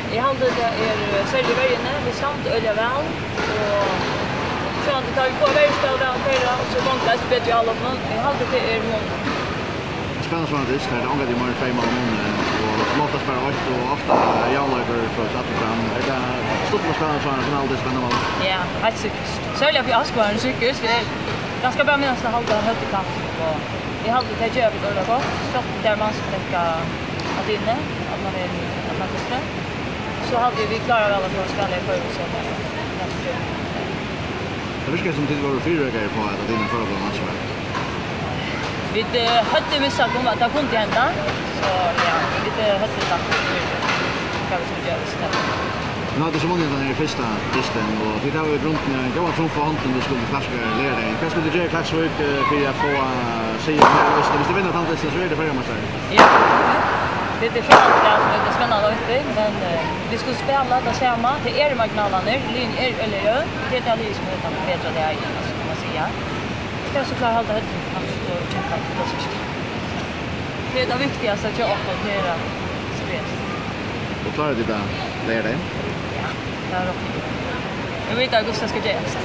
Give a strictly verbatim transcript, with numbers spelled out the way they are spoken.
Eg haldi, tað er, eh, serliga í verjuni. Vit standa øgiliga væl, og sjálvandi tá vit fáa verjuspæl væl til, og so gongur tað eisini betur í álopinum. Eg haldi, tað er mun. Spæla sovorðnan dyst, har tað ongantíð er meira enn tvey mál munnu, og sum oftast bara eitt, og ofta javnleikur, so er tað aftur fram. Er tað stuttligt at spæla sovorðnan finaludystin á hendan mátan? Ja, heilt sikkurt. Serliga fyri áskoðararnar psykiskt, fyri tað skal bara minnast at halda høgt í kamp, og eg haldi, tey gera tað øgiliga gott. Sjálvt um tað er mann sum tekur at inni, at mann er í Atlantisku. So haldi eg, vit klára væl at fáa spæla í Føroyum, so tað er tað sum ger. Tað virkar sum, tit vóru fyrireikaðir uppá, at Atlantisku fór at blíva landsliðið. Vit, eh, høvdu vissa gum, at tað kundi henda. So, ja, vit, eh, høvdu lagt upp fyri, hvat vit skuldu gera, viss tað. Nú hava tit so vunnið hendan her fyrsta dystin, og tit hava í grundini ein góðan trumf á hondini, tit skuldu klárt leygardagin. Hvat skulu tit gera í Klaksvík, eh, fyri at fáa sigur her í Oslo? Viss tit vinna tann dystin, so eru tit føroyameistarar. Ja, tað er sjálvandi, tað er spennandi, men, eh, vit skulu spæla tað sama. Tað eru marginalarnir, liðini eru øgiliga jøvn. Tað er tað liðið sum hevur tann betra dagin, altso, kann man siga. Tað er so klárt at halda høvdið, kanska, og kempa til tað sista. Tað er tað viktigasta hjá okkum, tað er at spæla. Og klára tit tað leygardagin? Ja, tað er okkum. Vit vita, hvussu tað skal gerast.